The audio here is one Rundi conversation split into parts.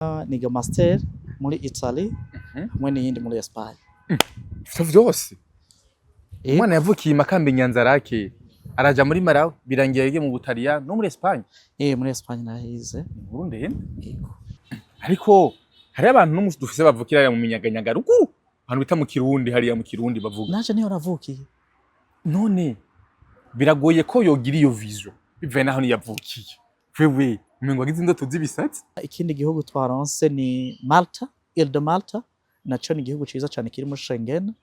Niga master muri Italy hamwe n'iyindi muri Espagne. Ivyo vyose? Umwana yavukiye i Makamba, Nyanzarake, araja muri Malawi, birangiye yagiye mu Butaliyano no muri Espagne. Eh, muri Espagne nahize. Inkuru ndende. Yego. Ariko hariho abantu n'umunsi dufise bavukira hariya mu minyaganyaga ruguru, ahantu bita mu Kirundi, hariya mu Kirundi bavuga. Naje niho navukiye. None biragoye ko yogira iyo vision bivaye naho niyavukiye. Wewe umengo wagize indoto z'ibisatsi. Ikindi gihugu twaronse ni Malta, Ile de Malta, naco ni igihugu ciza cane kiri muri Schengen.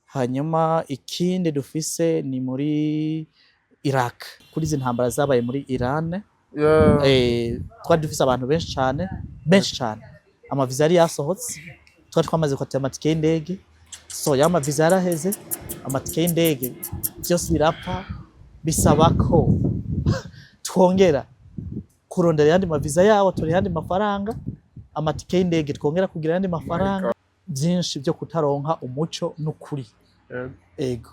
Hanyuma ikindi dufise ni muri Iraq, kuri izi ntambara zabaye muri Iran. Twari dufise abantu benshi cane, benshi cane. Amaviza yari yasohotse, twari twamaze gukata amatike y'indege, so ya maviza yaraheze, amatike y'indege vyose birapfa, bisaba ko twongera kurondera ayandi maviza yabo, turiha ayandi mafaranga, amatike y'indege twongera kugira ayandi mafaranga, vyinshi vyo kutaronka umuco n'ukuri. Ego,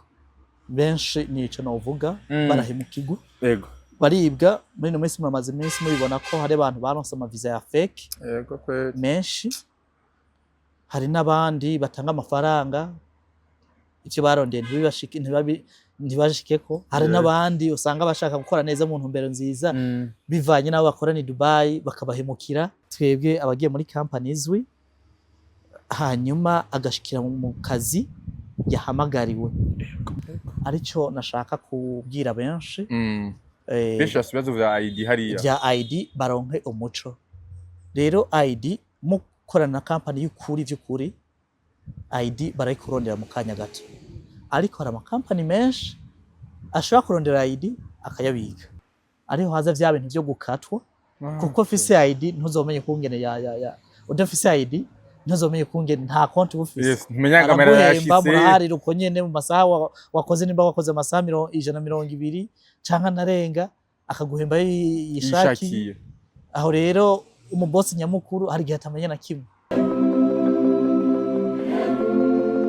benshi nico novuga, barahemukirwa, baribwa. Muri ino minsi muramaze iminsi mubibona ko hari abantu baronse amaviza ya fake Yego kweli. menshi. Hari n'abandi batanga amafaranga, ivyo barondeye ntibibashike, ntibashikeko. Hari n'abandi usanga bashaka gukora neza mu ntumbero nziza, bivanye n'abo bakorana i Dubai, bakabahemukira. Twebwe abagiye muri company izwi, hanyuma agashikira mu kazi yahamagariwe, arico nashaka kubwira benshi. Benshi bafise ibibazo vya ID hariya. Vya ID, baronke umuco. Rero ID, mukorana na company y'ukuri vy'ukuri, ID barayikurondera mu kanya gato. Ariko hari amakampani menshi ashobora kurondera ID akayabika, ariho haza vya bintu vyo gukatwa, kuko ufise ID ntuzomenye kungene ya udafise ID ntuzomenye kungene, nta konti uba ufise. Yes, ntumenya ngo amahera Araguhemba, yashitse. Muraharira uko nyene mu masaha wakoze, nimba wakoze amasaha 120 canke anarenga, akaguhemba yishakiye. Yishakiye. Aho rero umubosi nyamukuru hari igihe atamenya na kimwe.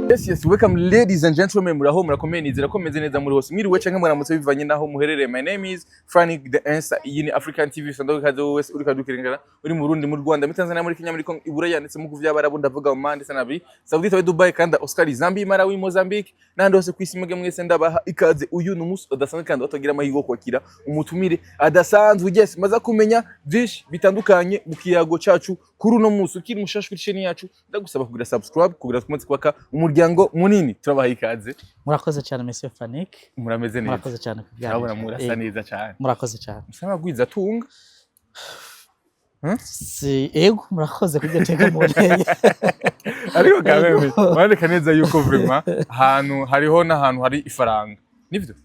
Yes, welcome ladies and gentlemen, muraho, murakomeye, nizera ko meze neza muri hose. Mwiriwe canke muramutse bivanye naho muherereye. My name is Frank the Answer. Iyi ni African TV. Sandoka kaze wowe wese uriko adukurikirana, uri mu Burundi, mu Rwanda, muri Tanzania, muri Kenya, muri Congo, i Buraya ndetse mu vy'Abarabu, ndavuga Oman ndetse na Arabie Saoudite, Dubai, Canada, Oscar, Zambia, Malawi, Mozambique n'ahandi hose kw'isi. Mwebwe mwese ndabaha ikaze. Uyu ni umunsi udasanzwe kandi batagira amahirwe yo kwakira umutumire adasanzwe. Yes, maze kumenya byinshi bitandukanye mu kiyago cacu kuri uno munsi. Ukiri mushasha kuri chaîne yacu, ndagusaba kugira subscribe kugira twamaze kubaka umuryango munini. Turabaha ikaze. Murakoze cyane, Monsieur Frank. Murameze neza? Murakoze cyane kubyara. Turabona murasa neza cyane. Murakoze cyane. Musa n'abagwiza tunga. Si ego, murakoze kuryo teka munteye. Ariko kameme muraboneka neza yuko vraiment ahantu hariho n'ahantu hari ifaranga, nivyo?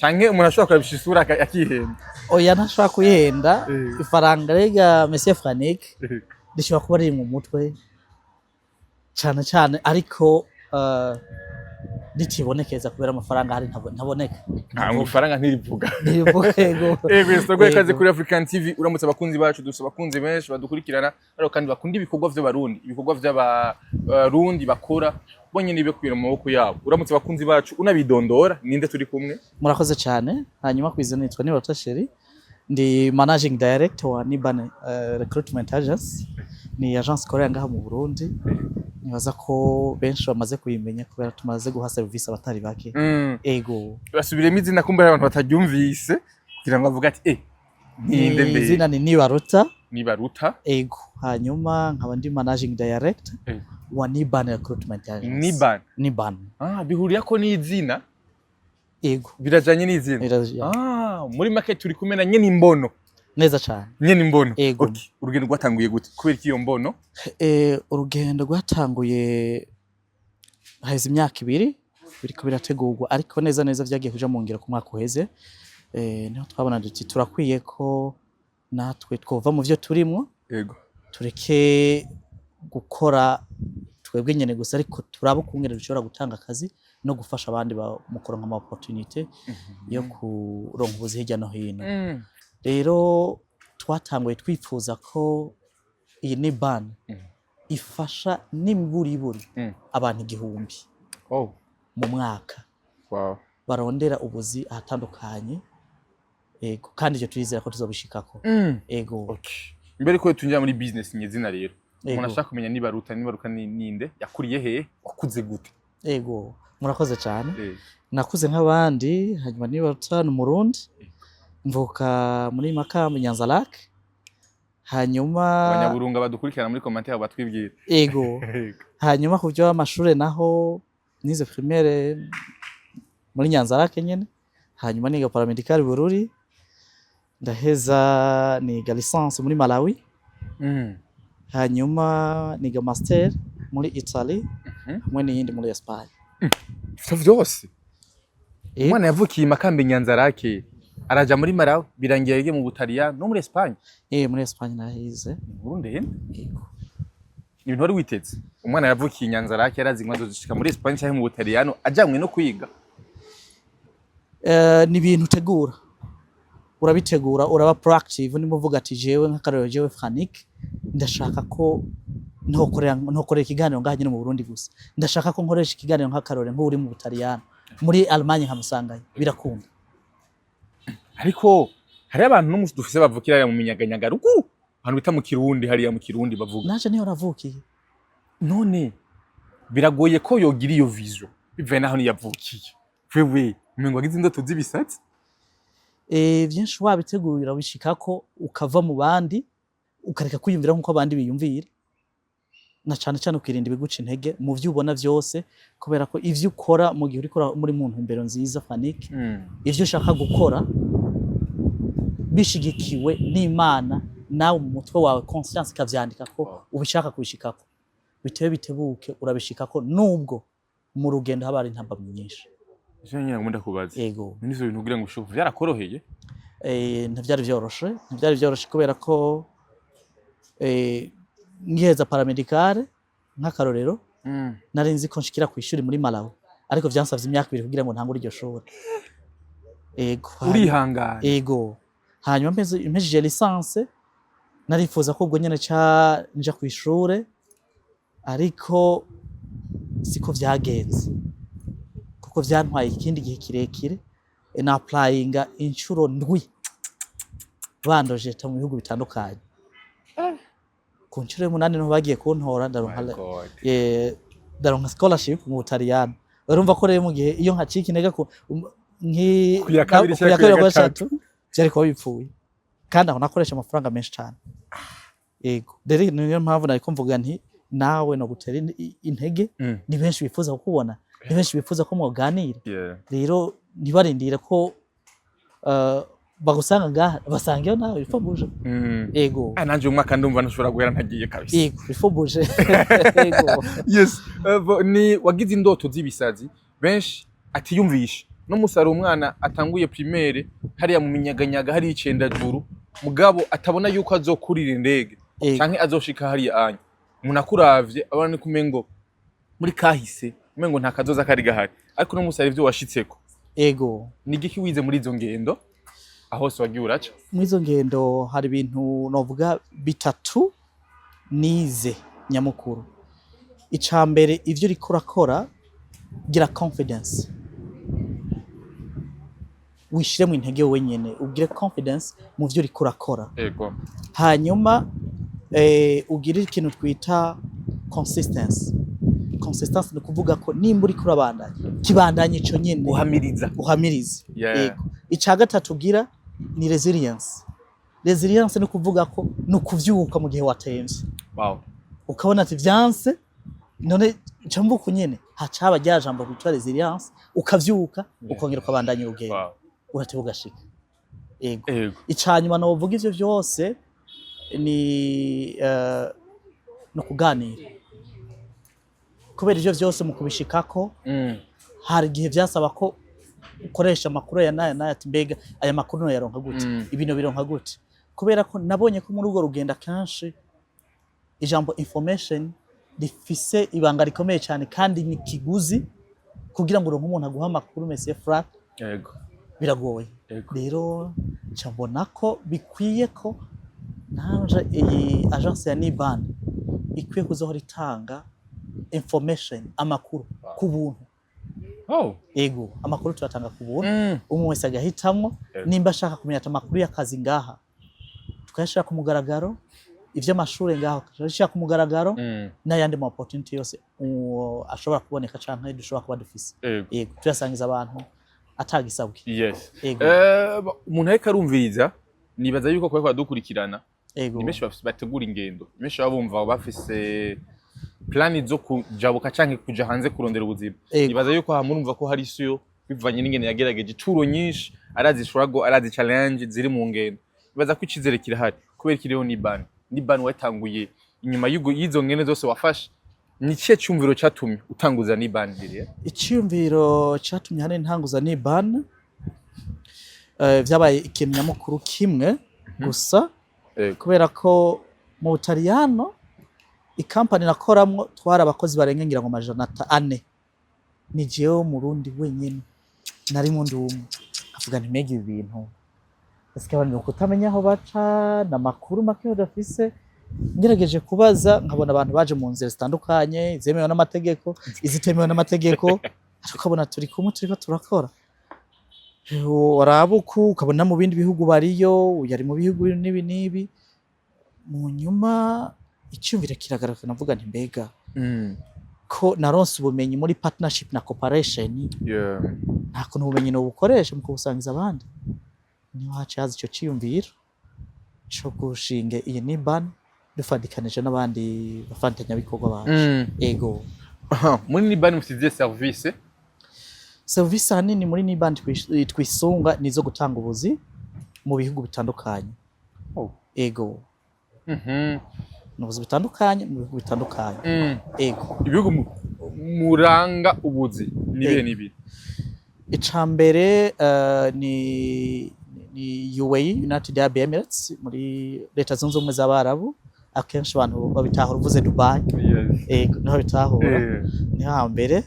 Canke umuntu ashobora kurabisha isura akihenda? Oya, ntashobora kuyihenda. Ifaranga rega, Monsieur Frank, rishobora kuba riri mu mutwe cyane cyane, ariko ritibonekeza kubera amafaranga hari ntaboneka. Ntabwo ifaranga ntirivuga. Ntirivuga, ego. Ego, yes, turaguha ikaze Ego. kuri African TV. Uramutse abakunzi bacu. Dufise abakunzi benshi badukurikirana, ariko kandi bakunda ibikorwa vy'Abarundi, ibikorwa vy'Abarundi bakora bonyene bikwira mu maboko yabo. Uramutse abakunzi bacu, unabidondora, ninde turi kumwe? Murakoze cyane. Hanyuma kwizina nitwa Nibaruta Sheri, ndi managing director wa Niban Recruitment Agency. Ni agence ikorera ngaha mu Burundi. Nibaza ko benshi bamaze kuyimenya kubera tumaze guha serivisi abatari bake. Ego. Basubiremo izina, kumbe hari abantu bataryumvise, kugira ngo bavuge ati: "Eh, ninde mbe?" Izina ni Nibaruta. Nibaruta. Ego, hanyuma nkaba ndi managing director wa Niban Recruitment Agency. Niban? Niban. Ah, bihurira ko n'izina? Ego. Birajanye n'izina? Ah, muri make turi kumwe na nyene imbono. Neza cyane. Nyene imbono. Ego. Okay. Urugendo rwatanguye gute? Kubera iki iyo mbono? Urugendo rwatanguye haheze imyaka 2 biriko birategurwa, ariko neza neza vyagiye kuja mu ngiro ku mwaka uheze. Niho twabona duti turakwiye ko natwe twova mu vyo turimwo, tureke gukora twebwe nyene gusa, ariko turabe ukungene dushobora gutanga akazi no gufasha abandi mu kuronka ama opportunité yo kuronka ubuzi hirya no hino. Rero twatanguye twifuza ko iyi ni ban ifasha n'imiburiburi abantu 1000 mu mwaka barondera ubuzi ahatandukanye. Ego, kandi ivyo turizera ko tuzobishikako. Ego. Okay. Mbere ko tunjira muri business nyezina rero, umuntu ashaka kumenya Nibaruta, Nibaruka ni ninde, yakuriye hehe, wakuze gute? Ego, murakoze cyane. Nakuze nk'abandi. Hanyuma Nibaruta ni Umurundi, mvuka muri Makamba, Nyanza-Lac. Hanyuma Abanyaburunga badukurikirana muri commentaire batwibwira. Ego. Hanyuma ku byo amashure naho, nize primaire muri Nyanza-Lac nyene, hanyuma niga paramédical Bururi, ndaheza niga licence muri Malawi, hanyuma niga master muri Italy hamwe n'iyindi muri Espagne. Ivyo vyose? Umwana yavukiye i Makamba, Nyanza-Lac, araja muri Malawi, birangiye yagiye mu Butaliyano no muri Espagne. Eh, muri Espagne nahize. Inkuru ndende. Ego. Ibintu wari witeze? Umwana yavukiye i Nyanza-Lac yarazi ngo azoshika muri Espagne canke mu Butaliyano ajanywe no kwiga? Ni ibintu utegura, urabitegura, uraba proactive. Nimba uvuga ati jewe nk'akarorero, jewe Franik, ndashaka ko ntokorera ikiganiro ngaha nyine mu Burundi gusa, ndashaka ko nkoresha ikiganiro nk'akarorero nk'uri mu Butaliyano, muri Allemagne, nkamusangayo, birakunda. Ariko hariho abantu n'umunsi dufise bavukira hariya mu minyaganyaga ruguru, ahantu bita mu Kirundi, hariya mu Kirundi bavuga. Naje niho navukiye. None biragoye ko yogira iyo vision bivaye naho niyavukiye. Wewe umengo wagize indoto z'ibisatsi. Vyinshi wabiteguye urabishikako, ukava mu bandi, ukareka kwiyumvira nk'uko abandi biyumvira, na cane cane ukirinda ibiguca intege mu vyo ubona vyose, kubera ko ivyo ukora mu gihe uriko muri mu ntumbero nziza, Fanik, ivyo ushaka gukora bishigikiwe n'Imana, nawe mu mutwe wawe conscience ikavyandika ko ubishaka kubishikako, bitewe bitebuke urabishikako, nubwo mu rugendo haba hari intambamyi nyinshi. Ivyo nyine ngomba ndakubaza. Yego. None ivyo bintu kugira ngo ubishoboke vyarakoroheye? Ntivyari vyoroshe, ntivyari vyoroshe, kubera ko ngiheza paramédical nk'akarorero, nari nzi ko nshikira kw'ishuri muri Malawi, ariko vyansavye imyaka 2 kugira ngo ntangure iryo shuri. Ego. Urihangana. Ego. Hanyuma mpejeje licence, narifuza ko ubwo nyene ca nja kw'ishure, ariko siko vyagenze, kuko vyantwaye ikindi gihe kirekire. Na applyinga inshuro ndwi, bandojeta mu bihugu bitandukanye. Ku nshuro y'umunani niho bagiye kuntora, ndaronka My God. Ndaronka scholarship mu Butaliyano. Urumva ko rero mu gihe iyo nkacika intege ku nki Ku ya kabiri ku ya canke ku ya kabiri, ku ya gatatu. gatatu, vyari kuba bipfuye, kandi aho nakoresha amafaranga menshi cane. Yego, rero niyo mpamvu nariko mvuga nti nawe no gutera intege. Ni benshi bifuza kukubona, ni benshi bifuza ko mwoganira. Rero ntibarindire ko bagusanga ngaha, basangeyo nawe bifobuje. Ego. Ah, nanje uyu mwaka ndumva ntashobora guhera ntagiye kabisa. Ego, bifobuje, ego. Yes. Ni wagize indoto z'ibisazi benshi atiyumvisha. No musi hari umwana atanguye primaire hariya mu minyaganyaga, hariya icendajuru, mugabo atabona yuko azokurira indege canke azoshika hariya anya. Umuntu akuravye abona ni kumengo muri kahise, umengo nta kazoza kari gahari, ariko no musi hari ivyo washitseko. Ego. Ni igiki wize muri izo ngendo aho hose wagiye uraca? Muri izo ngendo hari ibintu novuga bitatu nize nyamukuru. Ica mbere, ivyo uriko urakora, gira confidence, wishiremo intege wowe nyene, ugire confidence mu vyo uriko urakora. Hanyuma ugire ikintu twita consistency. Consistency ni ukuvuga ko nimba uriko urabandanya, kibandanya ico nyene. Guhamiriza. Uhamirize. Yego. Ica gatatu ugira ni resilience. Resilience ni ukuvuga ko ni ukuvyuka mu gihe watemvye, ukabona ati vyanse, none nca mvuka nyene, haca haba rya jambo ryitwa resilience, ukavyuka, ukongera ukabandanya urugendo, urateba ugashika. Yego. Icanyuma novuga, ivyo vyose ni no kuganira, kubera ivyo vyose mu kubishikako hari igihe vyasaba ko ukoresha amakuru aya n'aya n'aya, ati mbega aya makuru noyaronka gute, ibintu bironka gute? Kubera ko nabonye ko muri urwo rugendo akenshi ijambo information rifise ibanga rikomeye cyane, kandi ni kiguzi kugira ngo uronke umuntu aguha amakuru, Monsieur Frank, biragoye. Rero nca mbona ko bikwiye ko nanje iyi agence ya Niban ikwiye kuzohora itanga information, amakuru ku buntu. Ego, amakuru tuyatanga ku buntu, umwe wese agahitamwo nimba ashaka kumenya ati amakuru y'akazi ngaha, tukayashira ku mugaragaro. Ivy'amashure ngaho turabishira ku mugaragaro n'ayandi ma opportunity yose uwo ashobora kuboneka canke dushobora kuba dufise. Yego, tuyasangiza abantu atagisabwe. Yego. Umuntu ariko arumviriza, nibaza yuko kubera dukurikirana ni benshi bategura ingendo, ni benshi baba bumva bafise plani zo kujabuka canke kuja hanze kurondera ubuzima. Nibaza yuko aha murumva ko hari isi yo bivanye n'ingene yagerageje incuro nyinshi, arazi struggle, arazi challenge ziri mu ngendo. Nibaza ko icizere kirahari kubera ikiriho. Ni ban watanguye inyuma y'izo ngendo zose wafashe. Ni ikihe cyumviro catumye utanguza Niban ririya? Iciyumviro catumye hane ntanguza Niban, vyabaye ikintu nyamukuru kimwe gusa, kubera ko mu Butaliyano ikampani nakoramwo twari abakozi barenga ngira ngo 400, ni jewe Murundi wenyene narimwo, ndi umwe. Avuga nti: "Mbega ibi bintu ese abantu ni ukutamenya aho baca n'amakuru make badafise?" Ngerageje kubaza nkabona abantu baje mu nzira zitandukanye, izemewe n'amategeko, izitemewe n'amategeko, ariko ukabona turi kumwe turiko turakora. Waraba uku ukabona mu bindi bihugu bariyo, yari mu bihugu n'ibi n'ibi. Mu nyuma icyumviro kiragaragara, navuga nti: "Mbega ko naronse ubumenyi muri partnership na cooperation, nta kuntu ubumenyi nobukoresha mu kubusangiza abandi?" Niho haciye haza ico ciyumviro co gushinga iyi Niban dufadikanije n'abandi bafatanyabikorwa bacu. Ego. Aha, muri Niban mufite izihe service? Serivisi ahanini muri Niban twisunga ni izo gutanga ubuzi mu bihugu bitandukanye. Ego. Ni ubuzi butandukanye mu bihugu bitandukanye. Ego. Ibihugu muranga ubuzi ni ibihe n'ibihe? Ica mbere ni UAE, United Arab Emirates, muri Leta Zunze Ubumwe z'Abarabu. Akenshi abantu babitahura uvuze Dubai. Ego, niho bitahura. Niho hambere.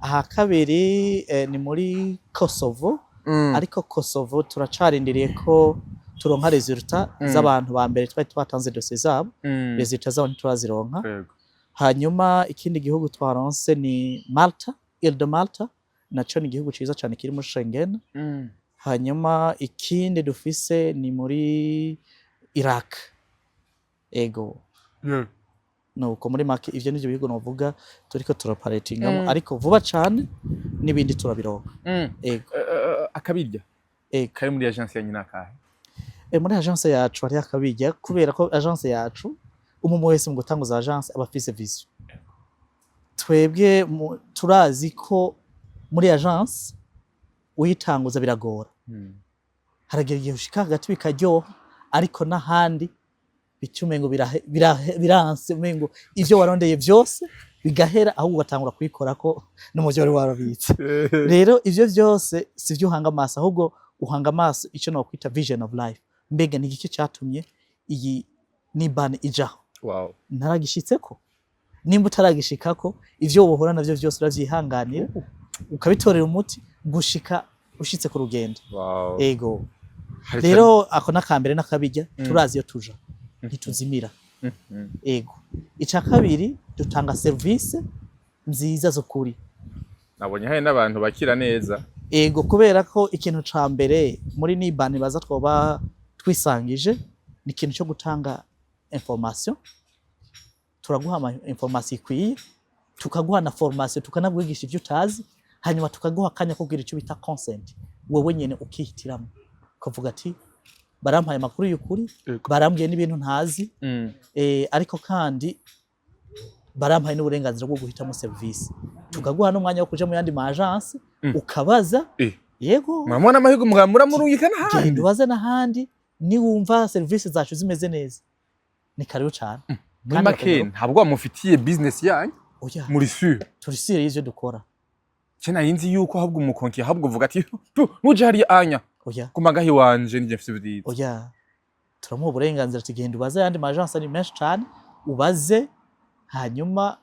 Aha kabiri ni muri Kosovo. Ariko Kosovo turacarindiriye ko turonka résultats z'abantu ba mbere twari twatanze dossier zabo. Résultats zabo ntiturazironka. Hanyuma ikindi gihugu twaronse ni Malta, Ile de Malta, naco ni igihugu ciza cane kiri muri Schengen. Hanyuma ikindi dufise ni muri Iraq. Ego. Nuko muri make ivyo nivyo bihugu novuga turiko turoperatingamo, ariko vuba cane n'ibindi turabironka. Ego. Akabirya Ego. kari muri agence yanyu nakahe? Muri agence yacu hariho akabirya, kubera ko agence yacu, umwe wese mu gutanguza agence aba afise vision. Twebwe turazi ko muri agence uyitanguza biragora. Haragera igihe ushika hagati bikaryoha, ariko n'ahandi bica umengo biranse, umengo ivyo warondeye vyose bigahera, ahubwo ugatangura kubikorako no mu vyo wari warabitse. Rero ivyo vyose si vyo uhanga amaso, ahubwo uhanga amaso ico nokwita vision of life. Mbega ni igiki catumye iyi Niban ijaho? Ntaragishitseko. Nimba utaragishikako, ivyo wohura navyo vyose uravyihanganira, ukabitorera umuti gushika ushitse ku rugendo. Ego. Hari Rero ako nakambere n'akabirya, turazi iyo tuja, ntituzimira. Ego. Ica kabiri, dutanga serivisi nziza z'ukuri. Nabonye hari n'abantu bakira neza. Ego, kubera ko ikintu ca mbere muri Niban baza twoba twisangije ni ikintu cyo gutanga information. Turaguha ama information ikwiye, tukaguha na formation, tukanabwigisha ivyo utazi, hanyuma tukaguha akanya ko kugira icyo bita consent, wewe nyene ukihitiramo, ukavuga ati: "Barampaye amakuru y'ukuri, barambwiye n'ibintu ntazi, ariko kandi barampaye n'uburenganzira bwo guhitamo service." Tukaguha n'umwanya wo kuja mu yandi ma agence ukabaza. Yego. Muramubona amahirwe muramurungika n'ahandi. Genda ubaze n'ahandi, niwumva serivisi zacu zimeze neza, ni karibu cane. Muri Kandi make ntabwo wamufitiye business yanyu? Oya. Muri sûr? Turi sûrs y'ivyo dukora. Ce nari yuko ahubwo umukonki ahubwo uvuga ati: "Tu nuje hariya anya Oya. ku magahi wanje nije mfise bwiza." Oya, turamuha uburenganzira, tugenda ubaze ayandi ma agence ari menshi cane, ubaze, hanyuma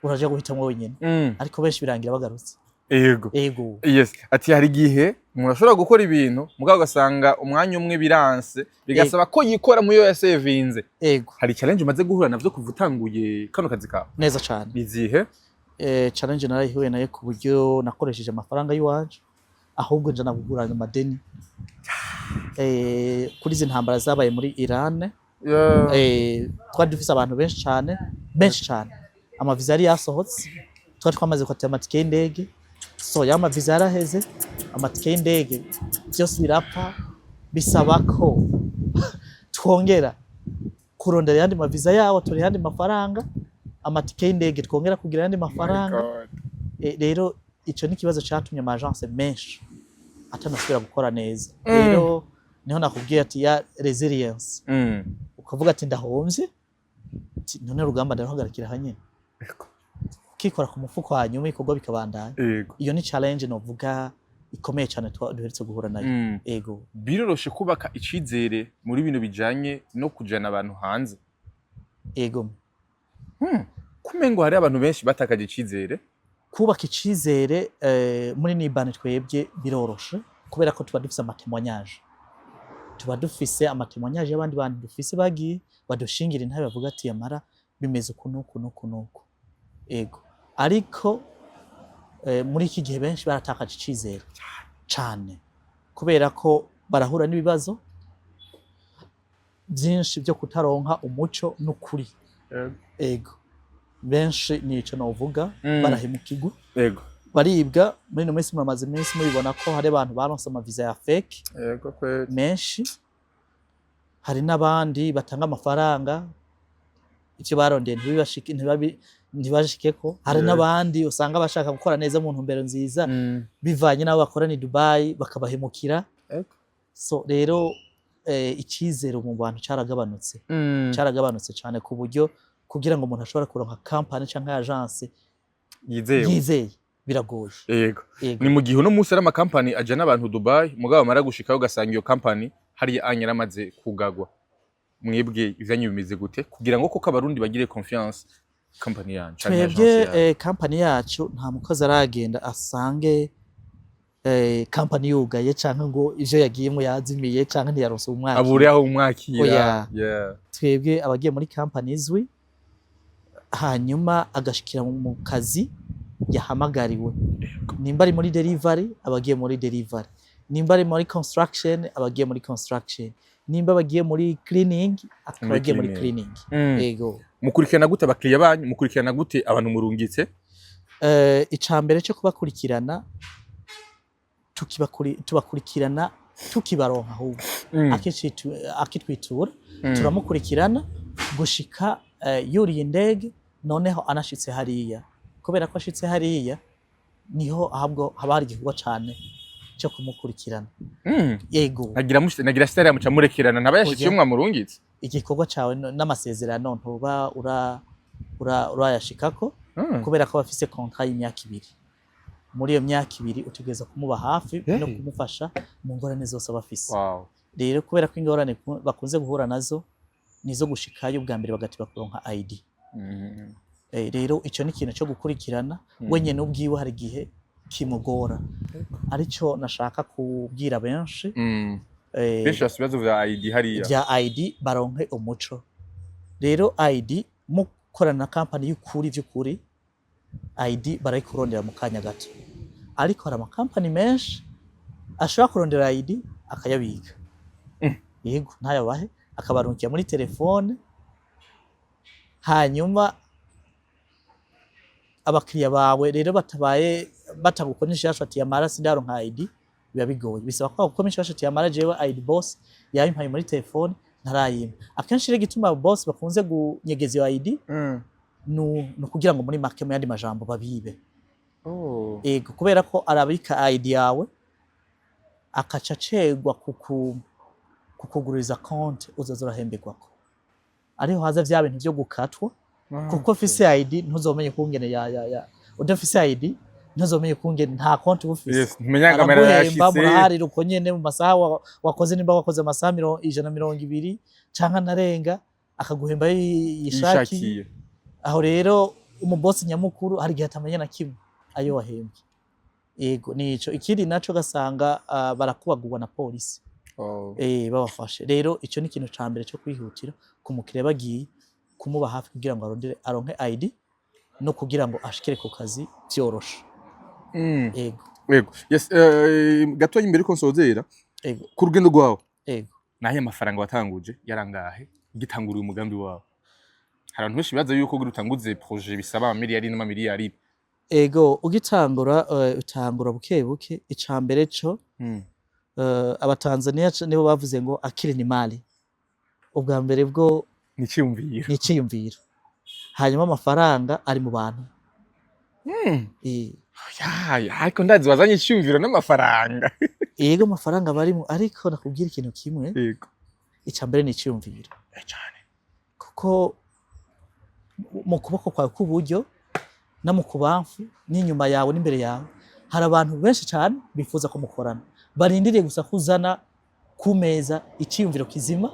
uraja guhitamwo wenyene. Ariko benshi birangira bagarutse. Ego. Yes, ati hari igihe umuntu ashobora gukora ibintu, mugabo ugasanga umwanya umwe biranse, bigasaba ko yikora muyo yasevinze. Hari challenge umaze guhura navyo kuva utanguye kano kazi kawe? Neza cane. Nizihe? Challenge narayihuye nayo ku buryo nakoresheje amafaranga y'iwanje, ahubwo nja nagugurana amadeni kuri izi ntambara zabaye muri Iran. Twari dufise abantu benshi cane, benshi cane. Amaviza yari yasohotse, twari twamaze gukata amatike y'indege. So ya maviza yaraheze, amatike y'indege byose birapfa, bisaba ko twongera kurondera ayandi maviza yabo, turiha ayandi mafaranga, amatike y'indege twongera kugira ayandi My mafaranga. God. Rero ico ni ikibazo catumye ama agence menshi atanasubira gukora neza. Rero niho nakubwiye ati ya resilience, ukavuga ati ndahomvye, ati none urugamba ndaruhagarikira hanyene, ukikora ku mufuko, hanyuma ibikorwa bikabandanya. Iyo ni challenge novuga ikomeye cyane duherutse guhura nayo. Ego. Biroroshe kubaka icizere muri bino bijanye no kujana abantu hanze? Ego. Kumengo hari abantu benshi batakaje icizere. Kubaka icizere muri Niban twebwe biroroshe, kubera ko tuba dufise ama témoignages, tuba dufise ama témoignages y'abandi bantu dufise bagiye badushingira intabe, bavuga ati yamara bimeze uku n'uku n'uku n'uku. Ego, ariko muri iki gihe benshi baratakaje icizere cane, kubera ko barahura n'ibibazo byinshi byo kutaronka umuco n'ukuri. Ego, benshi nico novuga, barahemukirwa, baribwa. Muri ino minsi muramaze iminsi mubibona ko hari abantu baronse amaviza ya fake Yego kweli. menshi. Hari n'abandi batanga amafaranga, ivyo barondeye ntibibashike, ntibashikeko. Hari n'abandi usanga bashaka gukora neza mu ntumbero nziza, bivanye n'abo bakorana i Dubai, bakabahemukira. So rero icyizere mu bantu caragabanutse, caragabanutse cyane, ku buryo kugira ngo umuntu ashobore kuronka company canke agence Yizewe. yizeye biragoye. Yego. Ni mu gihe uno munsi ari amakampani ajana abantu Dubai, mugabo bamara gushikayo ugasanga iyo kampani hariya anya yaramaze kugagwa. Mwebwe ivyanyu bimeze gute kugira ngo koko Abarundi bagire confiance company yanyu canke Twebwe agence yanyu? Company yacu nta mukozi aragenda asange company yugaye, canke ngo ivyo yagiyemwo yazimiye, canke ntiyaronse umwakira. Abure aho umwakira. Oya. Twebwe abagiye muri company izwi, hanyuma agashikira mu kazi yahamagariwe. Nimba ari muri delivery, abagiye muri delivery; nimba ari muri construction, abagiye muri construction; nimba bagiye muri cleaning, akaba Muri agiye muri cleaning. cleaning. Yego. Mukurikirana gute abakiriya banyu? Mukurikirana gute abantu murungitse? Ica mbere cyo kubakurikirana, tubakurikirana tukibaronka ahubwo akitwitura, turamukurikirana gushika yuriye indege, noneho anashitse hariya. Kubera ko ashitse hariya niho ahabwo haba hari igikorwa cane cyo kumukurikirana. Yego. Nagira sitari muca murekerana, ntaba yashitse Oya. iyo mwamurungitse. Igikorwa cawe n'amasezerano ntuba urayashikako, kubera ko bafise contrat y'imyaka 2. Muri iyo myaka 2 utegereza kumuba hafi no kumufasha mu ngorane zose aba afise. Rero kubera ko ingorane bakunze guhura nazo nizo gushikayo ubwa mbere bagatiba kuronka ID. Rero ico ni ikintu cyo gukurikirana. We nyene ubwiwe hari igihe kimugora, arico nashaka kubwira benshi. Benshi bafite ibibazo vya ID hariya. Bya ID, baronke umuco. Rero ID, mukorana na kampani y'ukuri vy'ukuri, ID barayikurondera mu kanya gato. Ariko hari amakampani menshi ashobora kurondera ID akayabika, yego, ntayabahe, akabarungikira muri telefone. Hanyuma abakiriya bawe rero batabaye batagukoresha ati yamara sindaronka ID, biba bigoye. Bisaba ko bagukoresha ati yamara jewe ID boss yayimpaye muri telefone, ntarayimpa. Akenshi rero igituma boss bakunze kunyegeza iyo ID ni ukugira ngo muri make, mu yandi majambo, babibe. Ego, kubera ko arabika ID yawe, akaca acerwa kukuguriza konti uzoza urahemberwako, ariho haza vya bintu vyo gukatwa, kuko ufise ID ntuzomenye kungene ya udafise ID ntuzomenye kungene, nta konti uba ufise. Yes, ntumenya ngo amahera Araguhemba, yashitse. Muraharira uko nyene mu masaha wakoze. Nimba wakoze amasaha 120 canke anarenga, akaguhemba yishakiye. Yishakiye. Aho rero umubosi nyamukuru hari igihe atamenya na kimwe ayo wahembwe. Yego, nico. Ikindi naco gasanga barakubagurwa na polisi. Babafashe. Rero ico ni ikintu ca mbere cyo kwihutira ku mukiriya bagiye kumuba hafi, kugira ngo arondere aronke ID no kugira ngo ashikire ku kazi vyoroshe. Yego. Yego, yes. Gatoya imbere ko nsozera, Yego. ku rugendo rwawe, Yego. nahe amafaranga watanguje yarangahe? Gitangura umugambi wawe, hari abantu benshi bibaza yuko kugira utanguze projet bisaba amamiliyari n'amamiliyari. Ego, ugitangura utangura buke buke. Ica mbere co Abatanzania nibo bavuze ngo "akili ni mali". Ubwa mbere bwo ni iciyumviro. Ni iciyumviro, hanyuma amafaranga ari mu bantu. Ya, ariko ndazi wazanye iciyumviro n'amafaranga. Yego, amafaranga barimo, ariko nakubwira ikintu kimwe. Ica mbere ni iciyumviro. Cyane. Kuko mu kuboko kwawe k'uburyo no mu kubamfu n'inyuma yawe n'imbere yawe hari abantu benshi cyane bifuza ko mukorana, barindiriye gusa kuzana ku meza iciyumviro kizima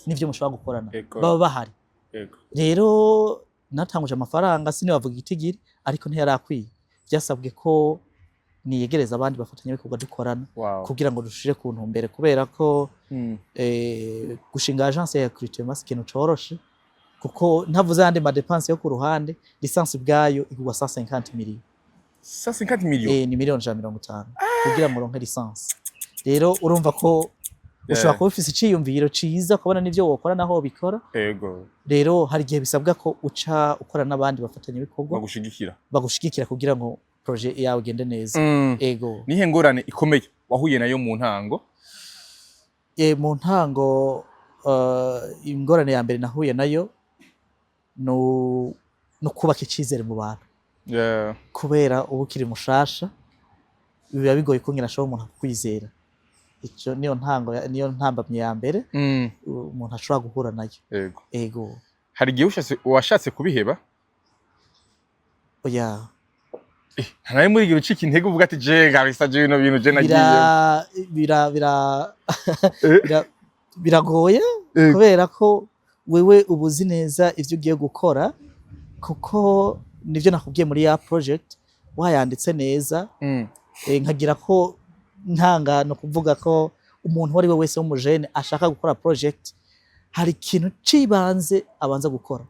n'ivyo mushobora gukorana. Baba bahari. Rero natanguje amafaranga, sinibavuga igitigiri, ariko ntiyarakwiye. Byasabwe ko niyegereza abandi bafatanyabikorwa dukorana kugira ngo dushire ku ntumbere, kubera ko gushinga agence ya recrutement si ikintu coroshe, kuko ntavuze ayandi ma dépenses yo ku ruhande, licence ubwayo igurwa 150 millions. 150 millions? Ni miliyoni 150 kugira ngo uronke licence. Rero urumva ko ushobora kuba ufise iciyumviro ciza, ukabona n'ivyo wokora naho wobikora. Rero hari igihe bisabwa ko uca ukora n'abandi bafatanyabikorwa bagushigikira. Bagushigikira kugira ngo projet yawe igende neza. Ego. Nihe ngorane ikomeye wahuye nayo mu ntango? Mu ntango, ingorane ya mbere nahuye nayo no kubaka icizere mu bantu, kubera uba ukiri mushasha, biba bigoye kungena ashobora umuntu kukwizera. Ico niyo ntango niyo ntambamye ya mbere umuntu ashobora guhura nayo. Ego. Hari igihe washatse kubiheba? Oya. Nta muri igihe ucika intege uvuga ati: "Je kabisa, je bino bintu je nagiye"? bira bira bira bira biragoye, kubera ko wewe uba uzi neza ivyo ugiye gukora, kuko nivyo nakubwiye muri ya project wayanditse neza. Nkagira ko ntanga no kuvuga ko umuntu uwo ari we wese w'umujene ashaka gukora project, hari ikintu cibanze abanza gukora,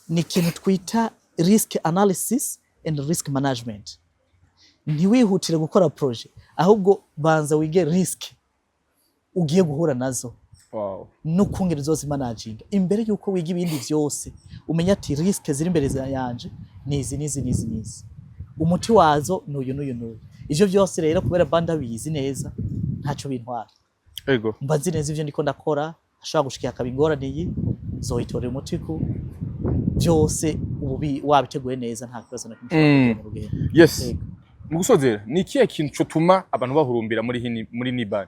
ni ikintu twita risk analysis and risk management. Ntiwihutire gukora projet, ahubwo banza wige risk ugiye guhura nazo n'ukungene uzozimanaginga. Imbere yuko wiga ibindi vyose, umenya ati risque ziri imbere yanje nizi, nizi, nizi, nizi, umuti wazo n'uyu, n'uyu, n'uyu. Ivyo vyose rero, kubera mba ndabizi neza, ntaco bintwara. Mba nzi neza ivyo ndiko ndakora. Ashobora gushikira akaba ingorane iyi, zoyitorera umuti ku byose. Ubu wabiteguye neza, nta kibazo na kimwe ushobora kugira mu rugendo. Ego. Mu gusozera, ni ikihe kintu cotuma abantu bahurumbira muri Niban?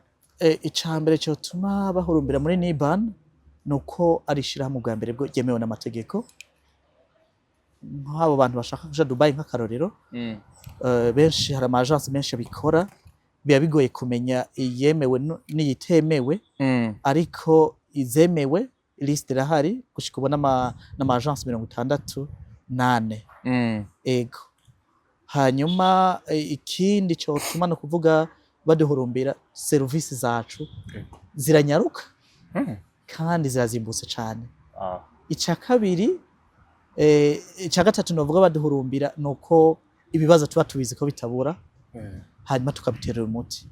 Ica mbere cyotuma bahurumbira muri Niban ni uko ari ishirahamwe bwa mbere bwo ryemewe n'amategeko. Nk'abo bantu bashaka kuja Dubai, nk'akarorero, benshi, hari ama agence menshi abikora, biba bigoye kumenya iyemewe n'iyitemewe. Ariko izemewe, liste irahari gushika ubu n'ama agence 64. Ego. Hanyuma ikindi cotuma no kuvuga baduhurumbira, serivisi zacu ziranyaruka kandi zirazimbutse cane. Ica kabiri, ica gatatu novuga baduhurumbira, nuko ibibazo tuba tubizi ko bitabura, hanyuma tukabiterera umuti.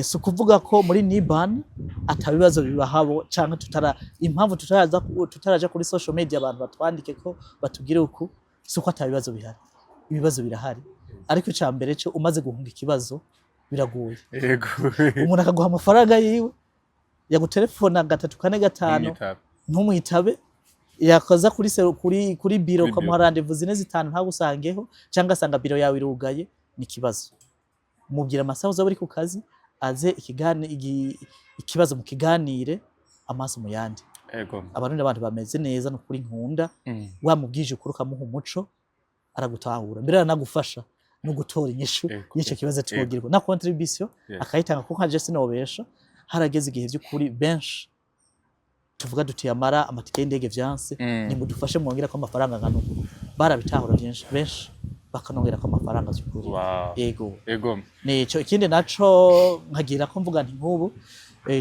Si ukuvuga ko muri Niban ata bibazo bibahabo canke tutara impamvu tutaraza tutaraja kuri social media abantu batwandike ko batubwire uku, si uko ata bibazo bihari. Ibibazo birahari, ariko ica mbere cyo, umaze guhunga ikibazo biragoye. Umuntu akaguha amafaranga yiwe, yagutelefona gatatu, kane, gatanu, Mwitabe. ntumwitabe, yakoza kuri kuri biro, Kuri ukamuha rendez-vous zine, zitanu, ntagusangeho, cyangwa asanga biro yawe irugaye, ni ikibazo. Mubwira amasaha uzaba uri ku kazi, aze ikibazo mukiganire amaso mu yandi. Abarundi abantu bameze neza, ni ukuri nkunda. Wamubwije ukuri, ukamuha umuco, aragutahura, mbere aranagufasha no gutora inyishu y'icyo kibazo twogirwa na contribution akayitanga, kuko nka je sinobesha, harageze igihe by'ukuri benshi tuvuga duti: "Amara amatike y'indege vyanse, nimudufashe mwongera ko amafaranga angana uku." Barabitahura byinshi, benshi bakanongera ko amafaranga by'ukuri. Yego. Nico. Ikindi naco nkagira ko mvuga nti nk'ubu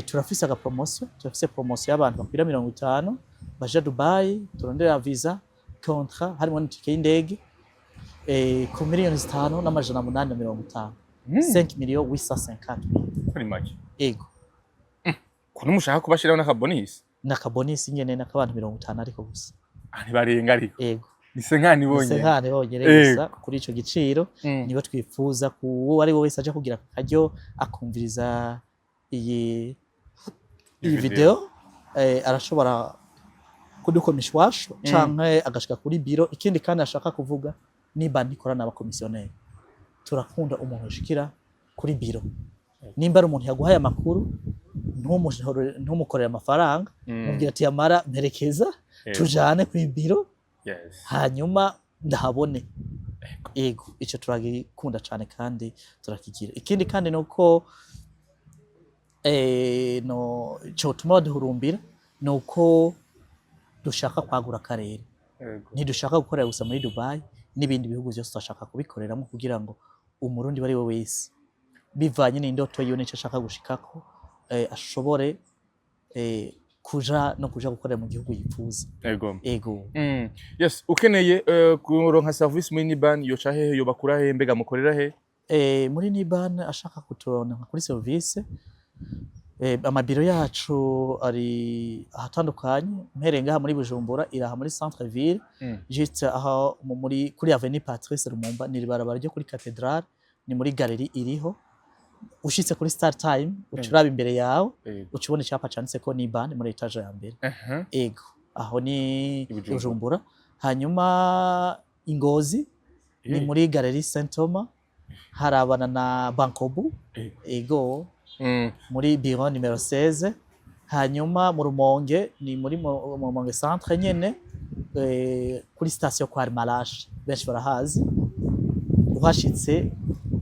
turafise aga promotion, turafise promotion y'abantu bakwira 50 baja Dubai, turondera visa, contrat, harimo n'itike y'indege, ku 5,850,000, 5 millions 850. Ko ni make. Ego. Kuntu mushaka kubashiraho n'aka bonus? N'aka bonus nyene, n'akabantu 50 ariko gusa. Ah, ntibarenga ariko. Ego. Ni 50 bonyene. 50 bonyene gusa kuri ico giciro. Nibo twifuza ku uwo ari we wese aja kugira akaryo akumviriza iyi video. video, arashobora kudukoma ishwashu canke agashika kuri biro. Ikindi kandi ashaka kuvuga, niba ntikora n'abakomisiyoneri, turakunda umuntu ushikira kuri biro. Nimba ari umuntu yaguhaye amakuru, ntumukorere amafaranga. Mubwira ati: "Yamara mperekeza, tujane kuri biro, hanyuma ndahabone." Ego, ico turagikunda cane kandi turakigira. Ikindi kandi nuko no cotuma baduhurumbira nuko dushaka kwagura akarere. Ntidushaka gukorera gusa muri Dubai, n'ibindi bihugu byose turashaka kubikoreramo, kugira ngo Umurundi uwo ari we wese, bivanye n'indoto yiwe n'ico ashaka gushikako, ashobore kuja no kuja gukorera mu gihugu yifuza. Ego. Yes, ukeneye kuronka service muri Niban yoca hehe, yobakura hehe, mbega mukorera he? Muri Niban, ashaka kuturonka kuri service, amabiro yacu ari ahatandukanye. Mpereye ngaha muri Bujumbura, iraha muri centre ville, juste aho muri kuri avenue Patrice Lumumba, ni ibarabara ryo kuri cathédrale, ni muri galerie iriho. Ushitse kuri Star Time, uca uraba imbere yawe, uca ubona icapa canditseko Niban, muri étage ya mbere. Ego, aho ni I Bujumbura. Bujumbura. Hanyuma Ingozi ni muri galerie Saint Thomas, harabana na Bankobu. Ego, muri bureau numéro 16. Hanyuma mu Rumonge ni muri mu Rumonge centre nyene, kuri station kwa Marashi, benshi barahazi. Uhashitse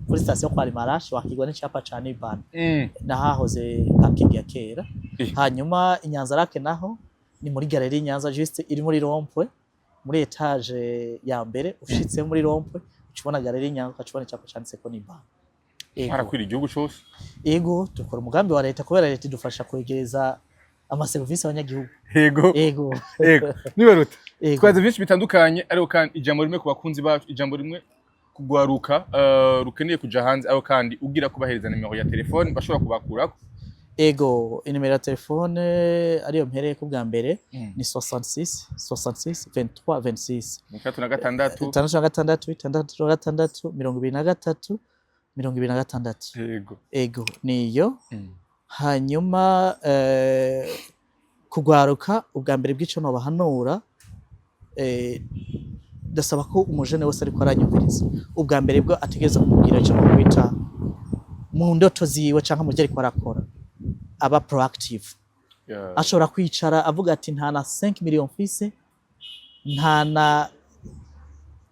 kuri station kwa Marashi, wakigwa n'icapa ca Niban, nahahoze parking ya kera. Hanyuma i Nyanza-Lac naho ni muri galerie Nyanza, juste iri muri rond-point, muri étage ya mbere. Ushitse muri rond-point, uca ubona galerie Nyanza, ukaca ubona icapa canditseko Niban. Ego. Harakwira igihugu cose. Ego, dukora umugambi wa leta, kubera leta idufasha kwegereza amaserivisi abanyagihugu. Ego. Ego, nibaruta. Ego. Twaze byinshi bitandukanye, ariko kandi ijambo rimwe ku bakunzi bacu, ijambo rimwe kugwaruka rukeneye kuja hanze, ariko kandi ugira kubahereza nimero ya telefone bashobora kubakurako. Ego, inimero ya telefone ariyo mpereyeko bwa mbere ni 66 66 23 26. 66. 66 66 23 26. Ego, niyo. Hanyuma kugwaruka, ubwa mbere bw'ico nobahanura, ndasaba ko umujene wese ariko aranyumviriza, ubwa mbere bwo ategereza kugira ico nokwita mu ndoto ziwe canke mu vyo ariko arakora, aba proactive. Ashobora kwicara avuga ati: "Nta na 5 million mfise, nta na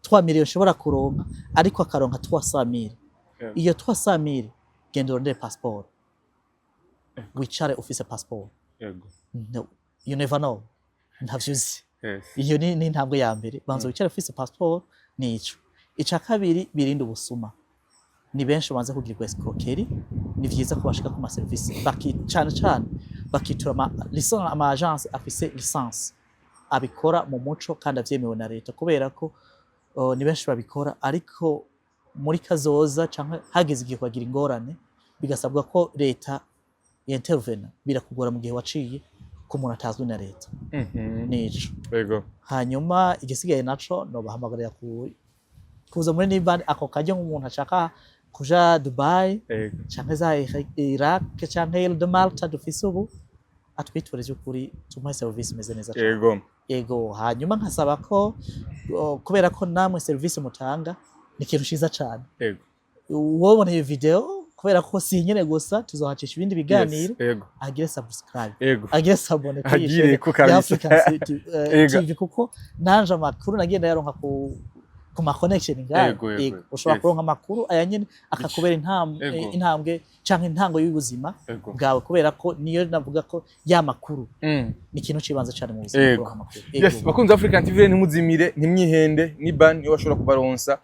3 million nshobora kuronka," ariko akaronka 300 mille. Iyo 300 mille, genda urondere passeport, wicare ufise passeport. No, you never know, ntavyo uzi. Iyo ni intambwe ya mbere, banza wicare ufise passeport. Nico. Ica kabiri, birinde ubusuma. Ni benshi banze kugirirwa escroquerie. Ni vyiza ko bashika ku maserivisi baki, cane cane bakitura ama licence, ama agence afise licence, abikora mu muco kandi avyemewe na leta, kubera ko ni benshi babikora, ariko muri kazoza canke hageze igihe ukagira ingorane, bigasabwa ko leta intervena, birakugora mu gihe waciye ku muntu atazwi na leta. Nico. Hanyuma igisigaye naco, nobahamagarira kuza muri Niban ako karyo, nk'umuntu ashaka kuja Dubai canke za Iraq canke Île de Malta dufise ubu, atwiture vy'ukuri, tumuhe service imeze neza cane. Ego, hanyuma nkasaba ko kubera ko namwe service mutanga ni ikintu ciza cane, uwobona iyo video, kubera ko si nyene gusa, tuzohacisha ibindi biganiro, agire subscribe, agire s'abonner kuri iyi Agire chaîne ko ya kabisa. African City, TV, kuko nanje amakuru nagiye ndayaronka ku ma connection ngayo. Ego, Ego, ushobora kuronka amakuru aya nyene akakubera intambwe canke intango y'ubuzima bwawe, kubera ko niyo navuga ko ya makuru ni ikintu cibanze cane mu buzima, kuronka amakuru. Yes, bakunzi African TV, ntimuzimire, ntimwihende. Ni ban niyo bashobora kubaronsa,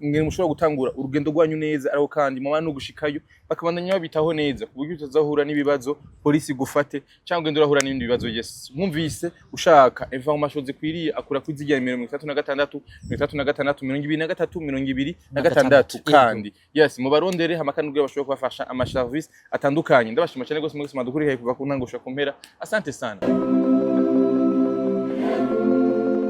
mwe mushobora gutangura urugendo rwanyu neza, ariko kandi mama no gushikayo bakabandanya babitaho neza, ku buryo utazahura n'ibibazo, polisi gufate cyangwa ugenda urahura n'ibindi bibazo. Yes, mwumvise, ushaka information zikwiriye akura kuri zirya nimero 36 36 23 26. Kandi yes, mubarondere hama kandi ubwo bashobora kubafasha. ama service atandukanye. Ndabashima cyane gose mwese mwadukurikiye kuva ku ntango gushika ku mpera. Asante sana.